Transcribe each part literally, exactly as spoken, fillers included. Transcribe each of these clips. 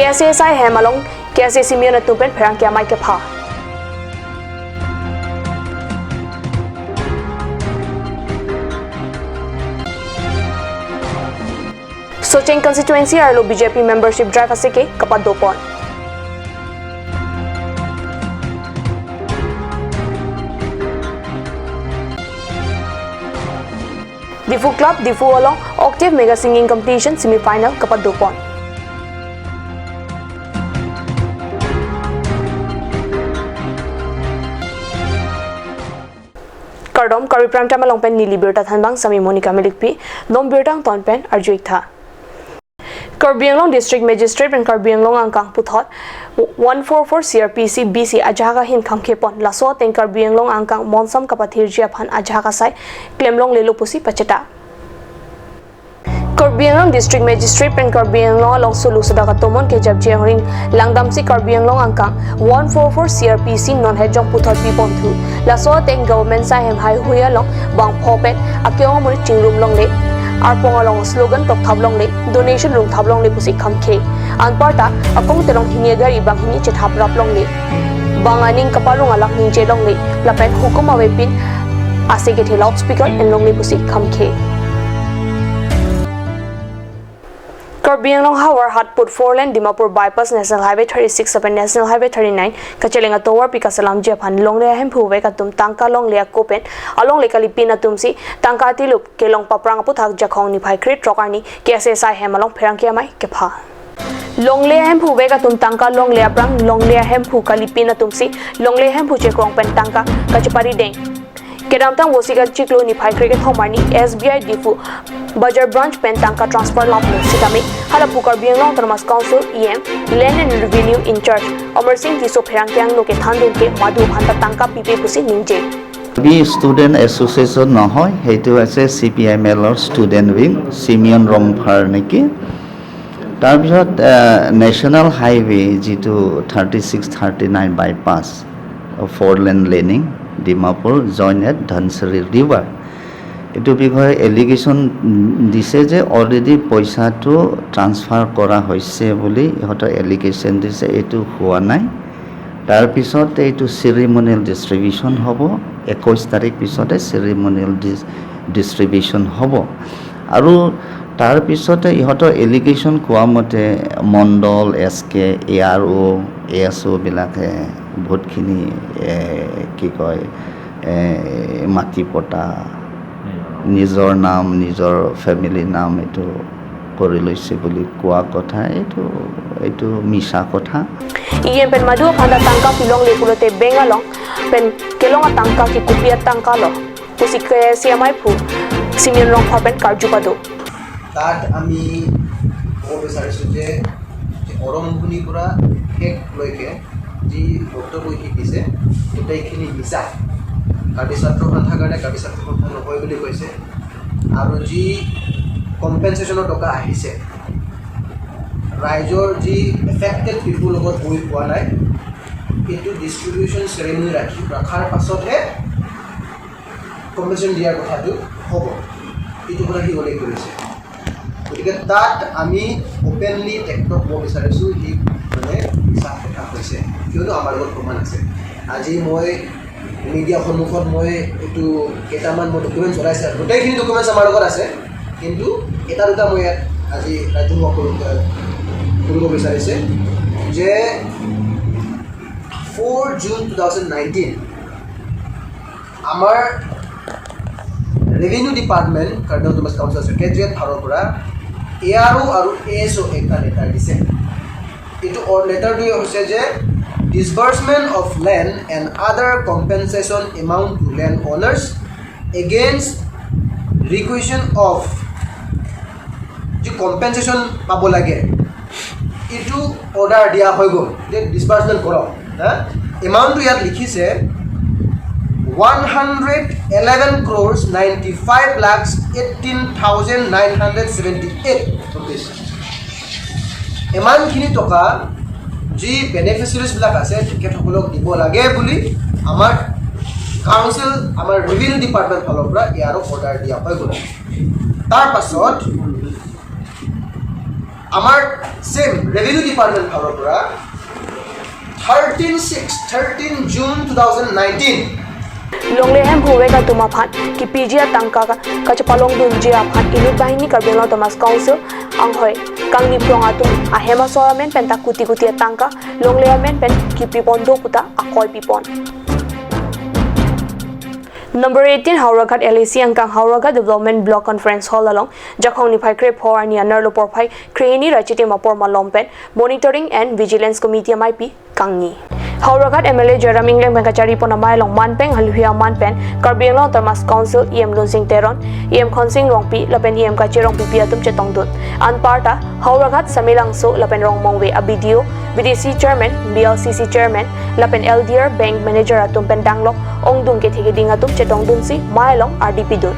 K S A S I hem along K S A Simeon atum pen pherangke amei kepha. Socheng constituency arlo B J P membership drive aseke kapado pon. Diphu Club Diphu along Octave Mega Singing Competition semi final kapado pon. Kardom, Karbi Prime Time along pen neli birta thanbang sami Monica Milikpi, non birta angton pen arju-ik tha. Karbi Anglong District Magistrate pen Karbi Anglong angkang puthot one four four C R P C B C ajahak ahin khamkhe pon, laso ateng Karbi Anglong angkang monsam kapathirji aphan ajahak asai klemlonglelo pusi pacheta. Karbi Anglong District Magistrate pen Karbi Anglong along sulu sudak atomon kejapji ahormu langdamsi Karbi Anglong angkang one four four C R P C non hejong puthot pi pon thu. Laso ateng government sai hem haihui along bangpho pen ake-ong amonit chingrum longle, arpong along slogan tokthap longle, donation rungthap longle pusi khamkhe. Anparta akong telong hini agari banghini chethap rap longle, bang aning kaparong alak ningje longle, lapen hukum avepin ase kethe loudspeaker en longle pusi khamkhe. Karbi Anglong Howraghat put four lane Dimapur bypass National Highway thirty-six lapen National Highway thirty-nine kacheleng atovar pi kaselamji aphan longle ahemphu vek atum tangka longle ako pen alongle kalipin atumsi tangka atilup kelong paprang aputhak Jakhong niphai kre-throk arni K S A S I hem along pherangke amei kepha. Longle ahemphu vek atum tangka longle aphrang longle ahemphu kalipin atumsi longle ahemphu chekrong pen tangka kacheparideng. Kedamtang Vosik achiklo niphai kre-kethom arni S B I Diphu Bazar branch pen tangka transfer laplo sitame halapu Karbi Anglong Autonomous Council E M, Land and Revenue in-charge Amar Singh Tisso pherangke angno kethandun ke madu aphanta tangka pipe pusi ningje. Karbi Student Association নহয়, সেইটো হৈছে C P I M এলৰ student wing, Chimiyon Rongphar নেকি। তাৰপিছত, আহ, national highway যিটো thirty six thirty nine bypass, four lane laning, Dimapur, join at Dhansiri river, এইটো বিষয়ে এলিগেশ্যন দিছে যে অলৰেডি পইচাটো ট্ৰান্সফাৰ কৰা হৈছে বুলি ইহঁতৰ এলিগেশ্যন দিছে, এইটো হোৱা নাই। তাৰপিছত এইটো চেৰিমনিয়েল ডিষ্ট্ৰিবিউশ্যন হ'ব, একৈছ তাৰিখ পিছতে চেৰিমনিয়েল ডিছ-, ডিষ্ট্ৰিবিউশ্যন হ'ব। আৰু তাৰপিছতে ইহঁতৰ এলিগেশ্যন কোৱা মতে মণ্ডল, এছ কে, এ আৰ অ', এ এছ অ'বিলাকে বহুতখিনি, এ, কি কয়, এ, মাটি পট্টা, নিজৰ নাম, নিজৰ ফেমিলিৰ নাম এইটো কৰি লৈছে বুলি কোৱা কথা, এইটো, এইটো মিছা কথা। E M pen madu aphanta tangka pilongle pulote bank along pen kelong atangka ke kopi atangka lo pusi K S A C M I phu Simeon Rongphar pen karju pado. তাত আমি ক'ব বিচাৰিছোঁ যে, যে আৰম্ভণিৰ পৰা শেষলৈকে যি বক্তব্য সি দিছে, গোটেইখিনি মিছা। কাৰ্বি ছাত্ৰ সন্থাৰ কাৰণে কাৰ্বি ছাত্ৰ সন্থা নহয় বুলি কৈছে। আৰু যি কম্পেনচেশ্যনৰ টকা আহিছে, ৰাইজৰ যি এফেক্টেড পিপল লগত গৈ পোৱা নাই, সেইটো ডিষ্ট্ৰিবিউশ্যন চেৰেমনি ৰাখি, ৰখাৰ পাছতহে কম্পেনচেশ্যন দিয়াৰ কথাটো হ'ব, এইটো কথা সি উল্লেখ কৰিছে। গতিকে তাত আমি অপেনলি তেখেতক ক'ব বিচাৰিছোঁ, সি মানে মিছা কথা কৈছে, কিয়নো আমাৰ লগত প্ৰমাণ আছে। আজি মই মিডিয়াৰ সন্মুখত মই এইটো কেইটামান মই ডকুমেণ্টছ ওলাইছে, গোটেইখিনি ডকুমেণ্টছ আমাৰ লগত আছে, কিন্তু এটা দুটা মই ইয়াত আজি ৰাইজৰ সন্মুখত কৰিব বিচাৰিছে যে four June two thousand nineteen আমাৰ revenue department, Karbi Anglong autonomous কাউন্সিলৰ ছেক্ৰেটেৰিয়েট ফালৰ পৰা এ আৰ অ' আৰু এ এছ অ' এটা লেটাৰ দিছে। এইটো অ-, লেটাৰটোৱে হৈছে যে Disbursement of Land and Other Compensation Amount to Land Owners Against Requisition of, যি কম্পেনচেশ্যন পাব লাগে, এইটো অৰ্ডাৰ দিয়া হৈ গ'ল যে ডিছবাৰ্চমেণ্ট কৰক। হা, এমাউণ্টটো ইয়াত লিখিছে one hundred eleven crores ninety five lakhs eighteen thousand nine hundred seventy eight rupees। ইমানখিনি টকা যি বেনিফিচিয়াৰীজবিলাক আছে, তেখেতসকলক দিব লাগে বুলি আমাৰ কাউন্সিল, আমাৰ ৰেভিনিউ ডিপাৰ্টমেণ্ট ফালৰ পৰা ইয়াৰো অৰ্ডাৰ দিয়া হৈ গ'ল। তাৰ পাছত আমাৰ ছেম ৰেভিনিউ ডিপাৰ্টমেণ্ট ফালৰ পৰা thirteen six, thirteen June two thousand nineteen. Longle hem huvek atum aphan kipiji atangka ka-, kachepalongdunji aphan inut banghini Karbi Anglong Autonomous Council anghoi kangni phrong atum ahem asor amen pen ta kuti kuti atangka longle amen pen kipipon do puta akoi pipon. Number eighteen Howraghat L A C angkang Howraghat Development Block Conference Hall along Jakhong niphai krepho arni anerlo porphai krehini ra chitim apor malom pen Monitoring and Vigilance Committee ameipi kangni. Howraghat M L A Joyram Engleng pen kacharipon amei along manpeng aluhi aman pen Karbi Anglong Autonomous Council E M Lunsing Teron, E M Khonsing Rongpi lapen E M Kache Rongpipi atum chetongdun. Anparta Howraghat Samelangso lapen Rongmongve a B D O, B D C Chairman, B L C C Chairman lapen L D R Bank Manager atum pen danglok ongdung kethe keding atum chetongdunsi mei along ardi pidun.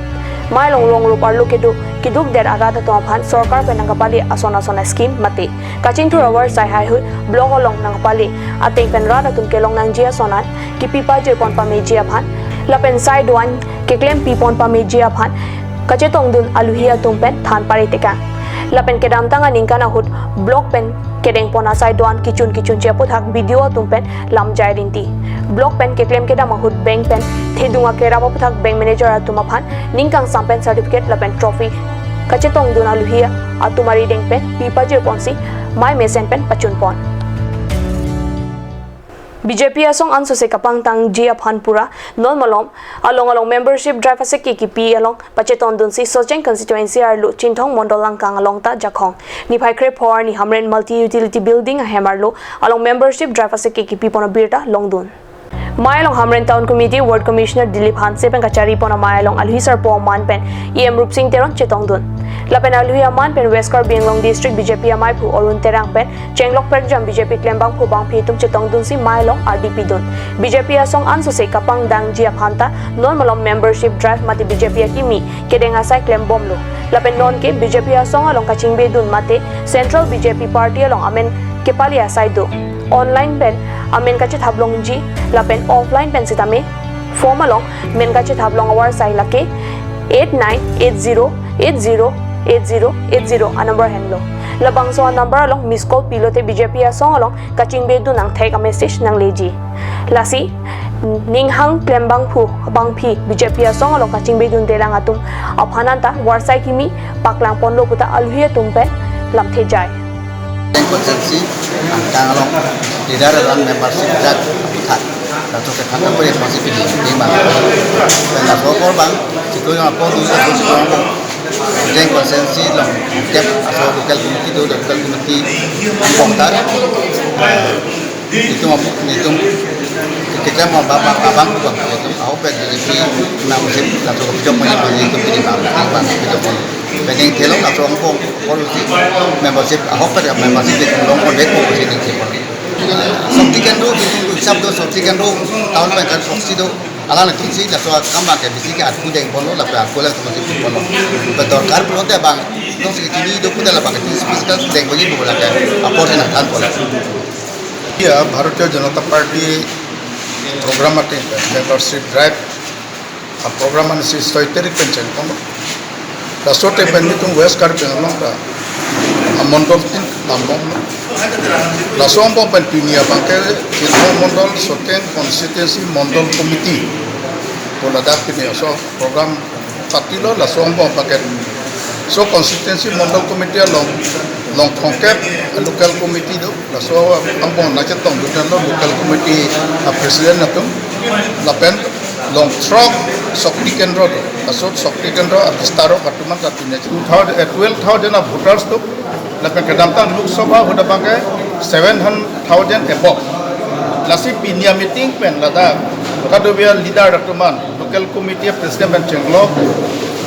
Mei along rong rup arlo kedo kiduk der arat atum aphan sorkar pen nangkapali ason ason a-scheme mate kachingthur avar sai haihui block along nangkapali ateng pen rat atum kelong nangji ason an kipi pajirpon pameji aphan lapen sai do-an keklem pipon pameji aphan kachetongdun aluhi atum pen than pare tekang. Lapen kedamtang aningkan ahut block pen kedengpon asai do-an kichun kichunche aputhak B D O atum pen lamjai rinti. Block pen keklem kedam ahut bank pen thedung akerap aputhak bank manager atum aphan ning kangsam pen certificate lapen trophy kachetongdun aluhi atum arideng pen pi pajirponsi mei mesen pen pachunpon. B J P asong ansose kapangtangji aphan pura non malom along along membership drive aseke kipi along pachetongdunsi Socheng constituency arlo Chinthong Mondol angkang along ta Jakhong niphai krepho arni Hamren Multi Utility Building ahem arlo along membership drive aseke kipipon abirta longdun. Mei along Hamren Town Committee Ward Commissioner Dilip Hanse pen kacharipon amei along aluhi sarpo aman pen E M Rupsing Teron chetongdun. Lapen aluhi aman pen West Karbi Anglong District B J P ameiphu Arun Terang pen chenglok perjam B J P klembangphu bangphi atum chetongdunsi mei along ardi pidun. B J P asong ansose kapangdangji aphan ta non malom membership drive mate B J P akimi kedeng asai klembomlo. Lapen nonke B J P asong along kachingbedun mate Central B J P Party along amen kepali asai do. Online pen amen kachethap longji lapen offline pen sitame form along men kachethap long avar sai lake eight nine eight zero eight zero eight zero eight zero a-number henlo. Labangso a-number along miss call pilote B J P asong along kachingbedun angthek a-message nangleji. Lasi ninghang klembangphu bangphi B J P asong along kachingbedunde lang atum aphan anta varsai kimi paklangponlo puta aluhi atum pen lamthe jai. Constituency angkang along leader along membership jak aputhak laso kethan apor responsibility di bang. Dan laso apor bang, chiklo jong apor dun laso chiklo jong apor. Jeng constituency along kep aso local committee do, local committee angbong ta. Itum apu, itum keklem abang, abang, abang, abang, itum ahok pen B J P membership laso kepijok manya manya itum pini bang, bang, bang, kepijok manya. Pen ning thelong laso angbong policy membership ahok pen membership di longpon dek policy ning thelong. Shakti Kendra, itum hisap do, Shakti Kendra town pen kan proxy do. Alanglitumsi laso akam abang ke bisi ke athu dengponlo, lapen ako lang teman si ponlo. Betul kar pulote bang, nong si chini do puta labang ke physical dengponji pulo lake apor si nangthanponlo. Ya, Bharatiya Janata Party program ate membership drive a-program ansi soi tarik pen chengponlo. Laso te pen itum West Karbi Anglong ta amondol tin lambom. Laso angbong pen pini abang ke Chinthong Mondol Socheng Constituency Mondol Committee pu ladak pini aso program patilo. Laso angbong abang ke so constituency Mondol Committee along long thomkep local committee do. Laso angbong nangchetongdunlo local committee a-president atum lapen long throk Shakti Kendra do. Laso Shakti Kendra abistarok atum anta pini two thousand, eh, twelve thousand a-voters do. Lapen kedamtang Lok Sabha ahut abang ke seven thousand above. Lasi pini a-meeting pen ladak kadokave a-leader atum an, local committee president pen chenglok,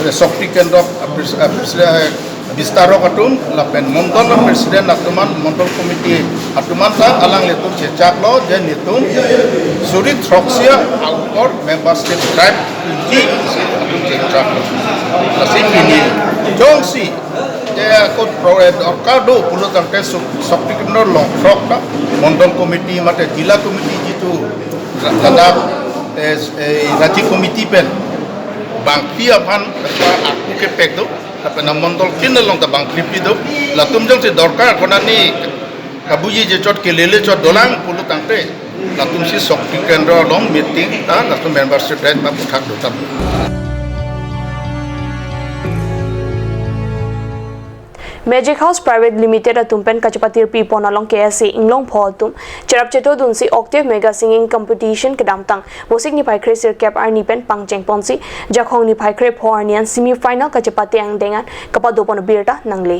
eh, Shakti Kendra, eh, pres-, eh, pres-, eh, bistarok atum, lapen mondol president atum an, mondol committee atum anta alanglitum chechaklo, je netum suri throksi a-apor membership drive ji atum chechaklo. Lasi pini jongsi je ako pro-, eh, dorkar do pulo tangte Shak-, Shakti Kendra long throk ta mondol committee mate jila committee jitu ra-, ladak, eh, eh, Rajya Committee pen bangpi aphan ako kepek do. Lapen amondol kin along ta bang phli pi do. Latum jongsi dorkar konani kabuji je chot kelele chot dolang pulo tangte, latum si Shakti Kendra along meeting ta latum membership rate ta puthak do ta. Magic House Private Limited atum pen kachepatirpi pon along K S A Inglongpho atum cherap cheto dunsi Octave Mega Singing Competition kedamtang Vosik niphai kre sirkep arni pen pangcheng ponsi Jakhong niphai kre pho arni an semi final kachepate angdeng an kapado pon birta nangle.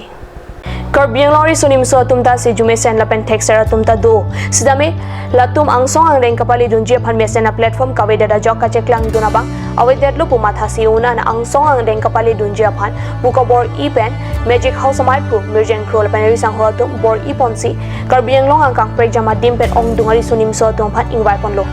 Karbi Anglong riso nimso atum ta si jumesen lapen thekser atum ta do. Sitame latum angsong angdeng kapale dunji aphan mesen a-platform kavedet ajok kacheklang dun abang avedetlo pu mathasi un an angsong angdeng kapale dunji aphan pu kabor-i pen Magic House amei aphu Mirjeng Kro lapen ri sangho atum bor-i ponsi Karbi Anglong angkang prekjam adim pen ongdung ariso nimso atum aphan ingvai ponlo.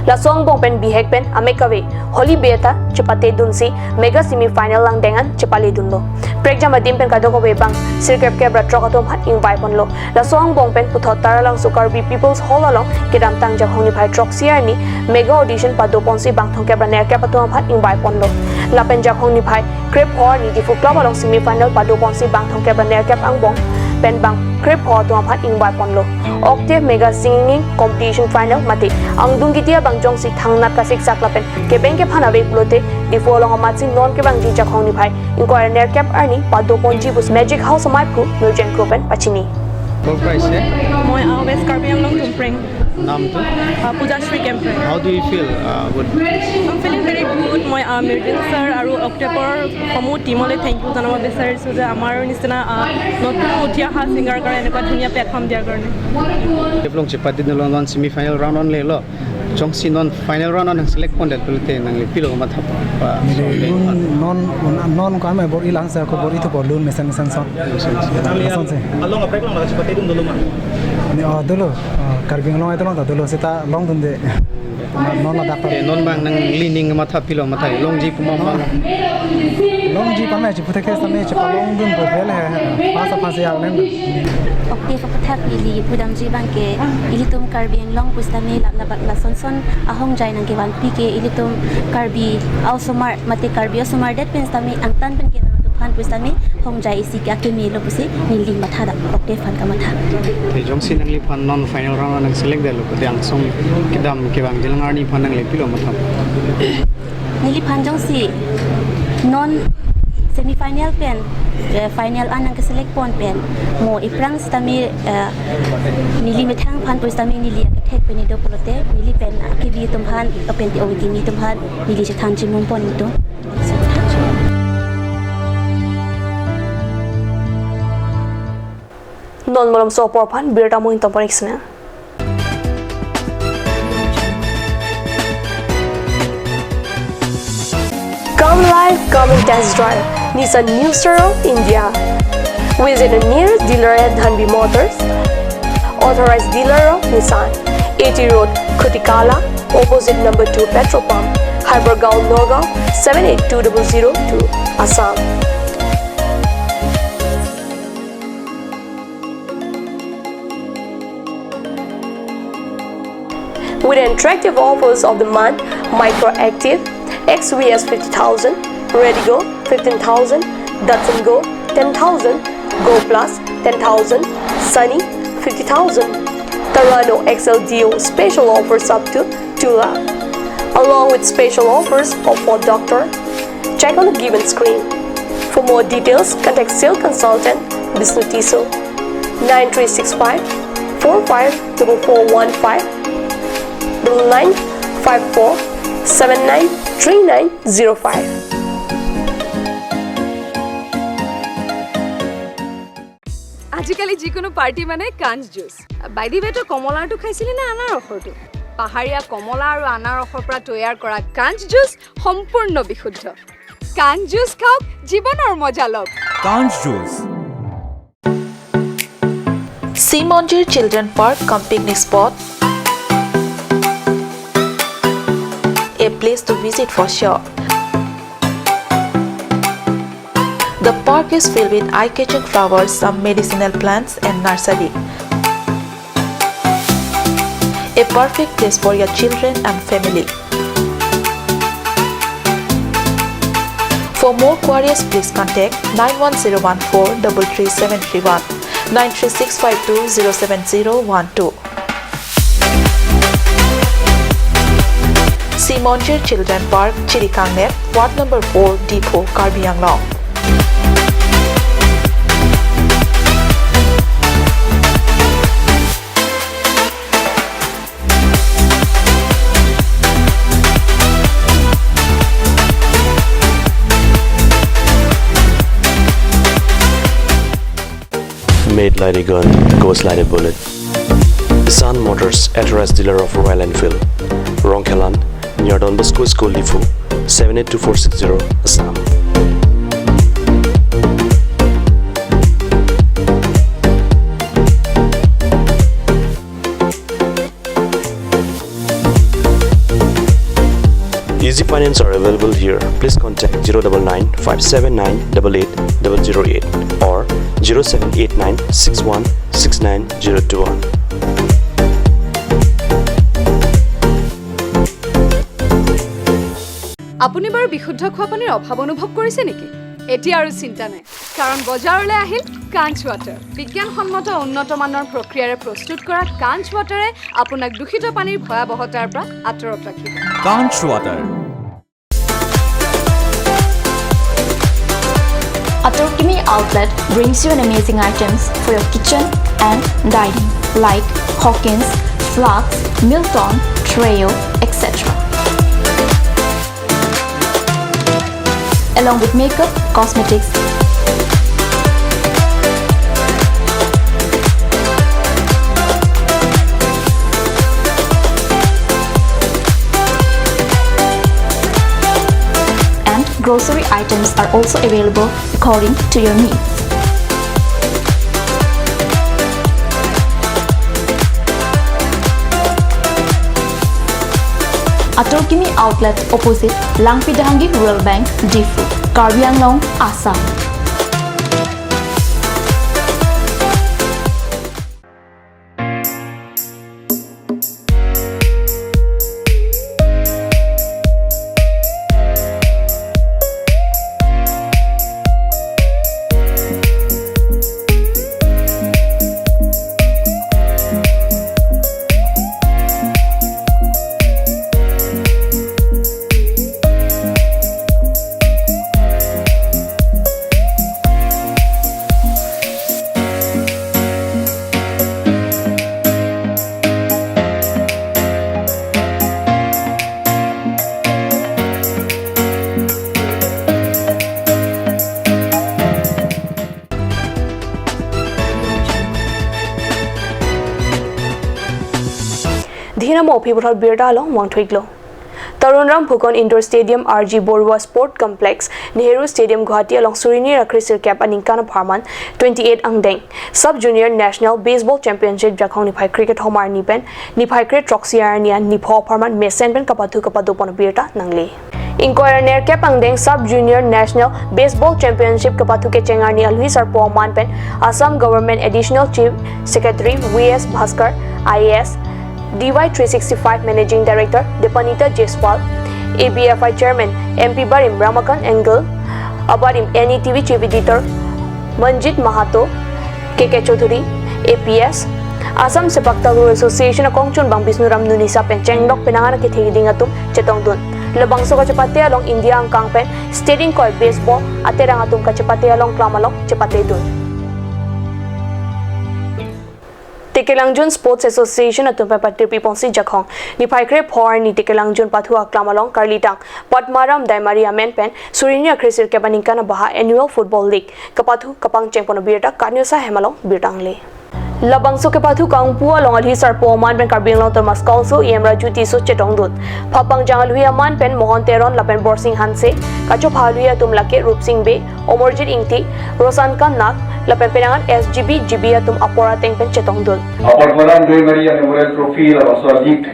Laso angbong pen bihek pen amek kave Holy Beta chepate dunsi mega semi final angdeng an chepale dunlo. Prekjam adim pen kadokave bang sirkep kep ra throk atum aphan ingvai ponlo. Laso angbong pen puthot Taralangso Karbi People's Hall along kedamtang Jakhong niphai throksi arni mega audition pado ponsi bang thomkep ra nerkep atum aphan ingvai ponlo. Lapen Jakhong niphai kre pho arni Diphu Club along semi final pado ponsi bang thomkep ra nerkep angbong pen bang kre pho atum aphan ingvai ponlo. Octave Mega Singing Competition Final mate angdung kiti abang jongsi thangnat kasiksak lapen kebeng kephan ave pulote Diphu along amatsi non kevangji Jakhong niphai ingkoi ra nerkep arni pado ponji pusi Magic House amei aphu Mirjeng Kro pen pachini. ক'ৰ পৰা আহিছে? মই আহ, ৱেষ্ট কাৰ্বি আংলং টুমফ্ৰেং। নামটো? আহ, পূজাশ্ৰী কেম্প্ৰে। How do you feel, uh, with I'm feeling very good। মই আহ, মিৰ্জেন ছাৰ আৰু অক্টেভৰ সমূহ টিমলৈ থেংক ইউ জনাব বিচাৰিছোঁ যে আমাৰ নিচিনা আহ, নতুন উঠি অহা ছিংগাৰ কাৰণে এনেকুৱা ধুনীয়া প্লেটফৰ্ম দিয়াৰ কাৰণে। Octave along chepate dunlo, non semi final round onlelo. Jongsi non final round an select pondet pulote nangli pilo matha pa. Neli lun non, non ko amei bor-i lang sa ko bor-i thupo lun mesen mesen so. Mesen mesen. Lason si. Along aprek along la chepate dun dolo ma? Ne, oh, dolo. Oh, Karbi Anglong atum along ta dolo seta longdunde. Non ladak ta. Eh, non bang nangli ning matha pilo matha longji pu ma ma. Longji pa me chepute ke sami chepalongdun po bel he. Pasa pasa ya len. Octave aphuthak neli pudamji abang ke ilitum Karbi Anglong pusitame la, la, lasonson ahongjai nangkevanpi ke ilitum Karbi osomar mate Karbi osomar det pen sitame angtan pen kevan atum aphan pusitame hongjai isi ke akeme lo pusi neli matha dak Octave aphan kamatha. Te jongsi nangliphan non final round an select detlo, te angsong kedam kevang jilang arni aphan nangli pilo matha? Neliphan jongsi non semi final pen, eh, final an nangkeselect pon pen mo iphrang sitame, eh, neli methang aphan pusitame neli akethek pen do pulote neli pen akevi atum aphan lapen te ongkimi atum aphan neli chethan chimum pon do. Non malomso apor aphan birta mo ingtong parik sena. Come live, come and test drive Nissan New Star of India. Visit a nearest dealer at Dhanvi Motors, authorized dealer of Nissan, A T Road, Khutikala, opposite number two petrol pump, Hypergaon, Nagaon, seven eight two double zero two, Assam. With attractive offers of the month, Micro Active, X V S fifty thousand, Redigo fifteen thousand, Datsun Go ten thousand, Go Plus ten thousand, Sunny fifty thousand, Terrano X L Deo special offers up to two lakh, along with special offers of Ford Doctor. Check on the given screen. For more details, contact sales consultant Bisnu Tisso, nine three six five four five double four one five, double nine five four seven nine three nine zero five. আজিকালি যিকোনো পাৰ্টি মানে কাঞ্চ juice. By the ৱে, তই কমলাৰটো খাইছিলি নে আনাৰসৰটো? পাহাৰীয়া কমলা আৰু আনাৰসৰ পৰা তৈয়াৰ কৰা কাঞ্চ জুচ সম্পূৰ্ণ বিশুদ্ধ। কাঞ্চ জুচ খাওক, জীৱনৰ মজা লওক। কাঞ্চ juice. Simonjir Children Park cum picnic spot, a place to visit for sure. The park is filled with eye-catching flowers, some medicinal plants and nursery. A perfect place for your children and family. For more queries, please contact nine one zero one four double three seven three one, nine three six five two zero seven zero one two. Simonjir Children Park, Chirikangnet, Ward number four, Diphu, Karbi Anglong. Made like a gun, goes like a bullet. Sun Motors, authorized dealer of Royal Enfield, Rongkhelan, near Don Bosco School, Diphu, seven eight two four six zero, Assam. Easy finance are available here. Please contact zero double nine five seven nine double eight double zero eight or zero seven eight nine six one six nine zero two one. আপুনি বাৰু বিশুদ্ধ খোৱা পানীৰ অভাৱ অনুভৱ কৰিছে নেকি? এতিয়া আৰু চিন্তা নাই, কাৰণ বজাৰলৈ আহিল কাঞ্চ ৱাটাৰ। বিজ্ঞানসন্মত উন্নত মানৰ প্ৰক্ৰিয়াৰে প্ৰস্তুত কৰা কাঞ্চ ৱাটাৰে আপোনাক দূষিত পানীৰ ভয়াৱহতাৰ পৰা আঁতৰত ৰাখিব। Kanch Water. Atorkimi Outlet brings you an amazing items for your kitchen and dining, like Hawkins, Flask, Milton, Treo, et cetera. Along with makeup, cosmetics, and grocery items are also available according to your needs. Atorkimi Outlet, opposite Langpi Dehangi Rural Bank, Diphu, Karbi Anglong, Assam. Dhinamo aphi puthot birta along mangthuiklo. Tarun Ram Phukan Indoor Stadium, R G Borua Sport Complex, Nehru Stadium, Guwahati along suri hini ra kre sirkep aningkan apharman twenty-eight angdeng Sub Junior National Baseball Championship Jakhong niphai kre kethom arni pen niphai kre throksi arni an nipho apharman mesen pen kapathu kapado pon abirta nangle. Ingkoi ra nerkep angdeng Sub Junior National Baseball Championship kapathu kecheng arni alwi sarpo aman pen Assam Government Additional Chief Secretary V S Bhaskar, I A S, D Y three sixty-five Managing Director Depanita Jaiswal, A B F I Chairman M P Barim Ramakant Engel, abarim N E T V Chief Editor Manjit Mahato, K K Chaudhary, A P S, Assam Sepak Takraw Association akongchunbang Bisnu Ram Nunisa pen chenglok penang an akethe keding atum chetongdun. Labangso kachepate along India angkang pen state ingkoi baseball aterang atum kachepate along klam along chepatedun. Tekelangjun Sports Association atum pen patirpi ponsi Jakhong niphai kre pho arni Tekelangjun pathu aklam along karlitang Padmaram Daimari amen pen suri hini ra kre sirkep aningkan abaha Annual Football League kapathu kapangcheng pon abirta Kanusa hem along birta nangle. Labangso kepathu kangpu along alwi sarpo aman pen Karbi Anglong Autonomous Council E M Raju Tisso chetongdun. Phapang jang alwi aman pen Mohon Teron lapen Borsing Hanse, kachopha alwi atum lake Rupsing Bey, Omorjit Ingti, Roshan Khan Nag, lapen penang an S G B, G B atum apor ateng pen chetongdun. Apor Padmaram Daimari Memorial Trophy labangso league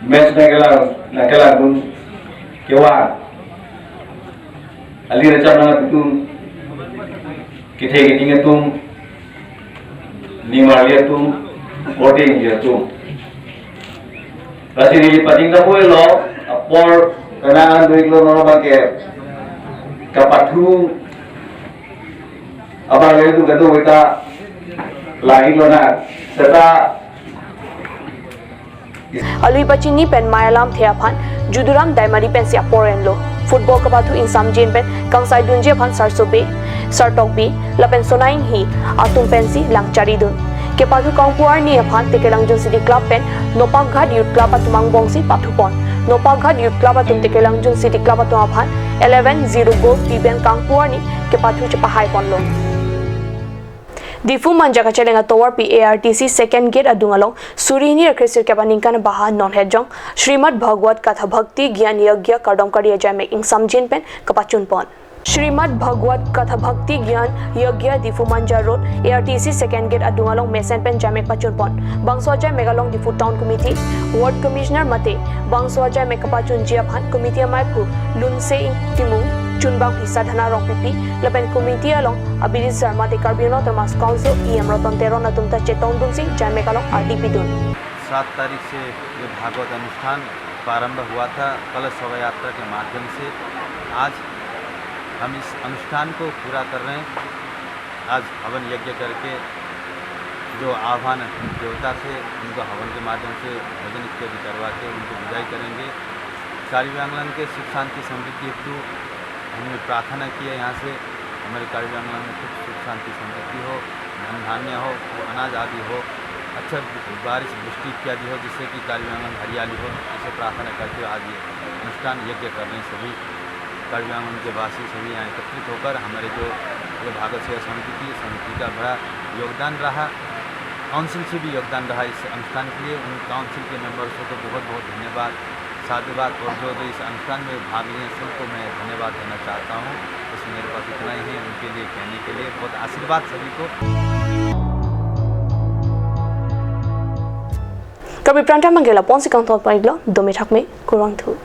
match nangkelang, nangkelangdun Kewan, ali racham nang atum, kethe keting atum, nimarli atum, boarding atum. Lasi neli pating ta pulo, apor kenangan do-iklo, non abang ke kapathu abang le tu kado kita lagi lo na, seta alui pachini pen mei alamthe aphan Juduram Daimari pensi apor enlo. Football kapathu ingsamjin pen kangsaidunji aphan Sarsobe, Sartokbi lapen Sonainghi atum pensi lang charidun. Kepathu kangpu arni aphan Tekelangjun City Club pen Nopakghat Youth Club atum angbongsi pathupon. Nopakghat Youth Club atum Tekelangjun City Club atum aphan eleven zero goal piben kangpu arni kepathu chepahaiponlo. Diphu Manja kacheleng atovarpi A R T C second gate adung along suri hini ra kresirkep aningkan abaha non hetjong Srimad Bhagwat Katha Bhakti Gyan Yagya kardom kari ajaimek ingsamjin pen kapachunpon. Srimad Bhagwat Katha Bhakti Gyan Yagya Diphu Manja Road A R T C second gate adung along mesen pen jaimek pachunpon. Bangso ajaimek along Diphu Town Committee, Ward Commissioner mate bangso ajaimek kapachunji aphan committee amaiphu Lunse Ing Timung, chunbangpi Sadhana Rongpipi lapen committee along Abhijit Sharma mate Karbi Anglong Autonomous Council E M Ratan Teron atum ta chetongdunsi jaimek along ardi pidun. सात तारीख से ये भागवत अनुष्ठान प्रारंभ हुआ था कलश शोभा यात्रा के माध्यम से। आज हम इस अनुष्ठान को पूरा कर रहे हैं। आज हवन यज्ञ करके जो आह्वान देवता थे, उनको हवन के माध्यम से भोजन इत्यादि करवा के उनको विदाई करेंगे। कार्बी आंगलन के सुख शांति समृद्धि हेतु हमने प्रार्थना की है यहाँ से, हमारे कार्बी आंगलन में सुख, सुख शांति समृद्धि हो, धन धान्य हो, वो अनाज आदि हो, अच्छा बारिश वृष्टि इत्यादि हो, जिससे कि कार्बी आंगलन हरियाली हो, इसे प्रार्थना करते हुए आज ये अनुष्ठान यज्ञ कर रहे हैं। सभी कार्बी आंगलन के वासी सभी यहाँ एकत्रित होकर हमारे जो, जो भागवत सेवा समिति थी, समिति का बड़ा योगदान रहा, काउंसिल से भी योगदान रहा इस अनुष्ठान के लिए। उन काउंसिल के मेंबर्स को बहुत बहुत धन्यवाद, साधुवाद, और जो जो इस अनुष्ठान में भाग लिए हैं सबको मैं धन्यवाद देना चाहता हूँ। बस मेरे पास इतना ही है, उनके लिए कहने के लिए बहुत आशीर्वाद सभी को। Karbi Prime Time abangke lapu-ansi kangton pon-iklo, dome thakme, kurvangthu.